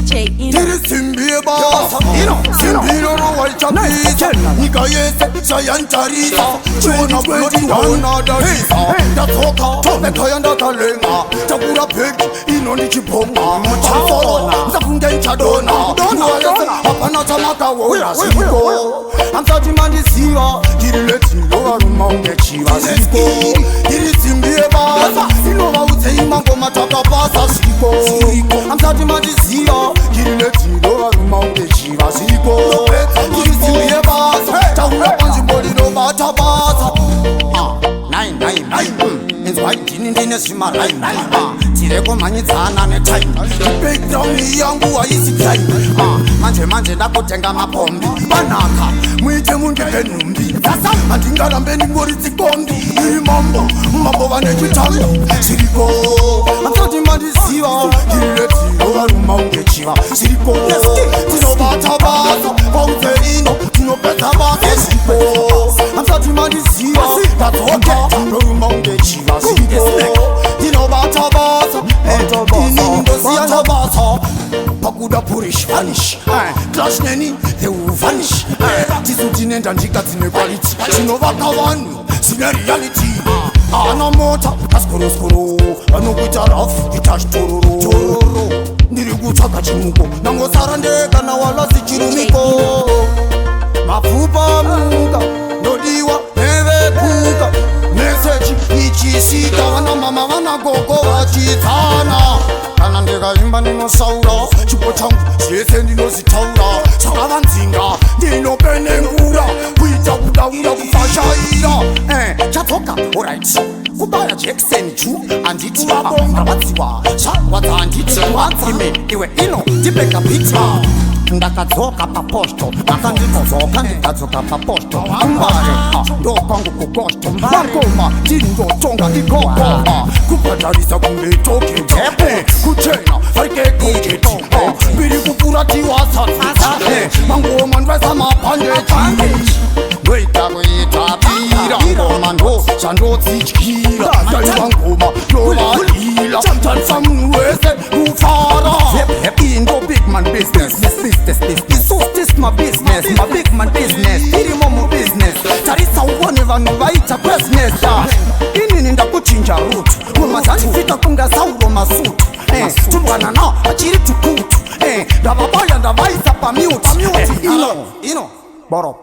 DJ Ino. Tiri simbi yebasa, simbi inorohwa ichapisa, nyika yese chayantarisa, chiona buloti ndaona darisa, ndadzoka ekhaya ndakalenga, takura bhegi ino ndichibhonga, pamusoro musafunge ndichadona, nguva yese hapana chamakaona zviriko, hamusati mandiziva, ndiri leti ndovaruma unge chiva zviriko, ndiri simbi yebasa, inovaudzei mangoma takapasa zviriko, hamusati mandiziva, ndiri leti ndovaruma unge chiva zviriko, ndiri simbi yebasa, taura panzvimbo rinobata basa. Nai nai nai, inzwai, ndini ndine zvimaraini, tire kumhanyidzana netime, background yangu haisi crime. Manje manje ndakutenga mapombi, panaka muite mundipe nhumbi, handingarambe ndingori tsikombi, iri mambo mambo vane chitanda zviriko, hamusati mandiziva, ndiri leti ndovaruma unge chiva zviriko, tinobata basa paudze ino, tinopedza basa zviriko, hamusati mandiziva, ndadzoka ndoruma unge chiva zviriko, tinobata basa, inini ndosiyana basa pakuda purish vanish, clash neni they will vanish. Tisu tine ndandika dzine quality, tinovaka vanhu zvine reality, haana mota askorosoro, vanokuita rafu ita chitororo, ndiri kutsvaga chimuko, ndangosara ndega nawalasi chirumiko, mapfupa muka ndodiwa nevekuka, meseji ichisvika, vana mama vana gogo vachitsana, kana ndikaimba ndinosaura, chipo changu zvese ndinozvitaura, zvakavanzinga ndinopenengura, kuita kudaura kufashaira. Chadzoka, alright, kubaya Jackson ju handiti rwadziwa zvarwadza, handiti ime iwe ino ndipeka pita, ndakadzoka paposto, makandidzoka ndikadzoka paposto, kumbare ndo kwangu kugosto, makoma ndindotonga ikoko, kubhadharisa kunge toketi, kuchena varike kogeti, mbiri kupfuura tiwasatsa, mangoma ndwaisa mabhandeji, ndoita kuitapira ngoma, ndo zvandodzidyira, ndaiva ngoma ndovadila, tarisa munhu wese kufara, indo big man business, business, business, so this my business, my big man business, irimo mu business, tarisa uone vanhu vaita business, inini ndakuchinja route, ngoma dzandifita kunga sauro masutu, tumbwanana achiri tukutu, ndavabaya ndavaisa pamute, ino ino boro.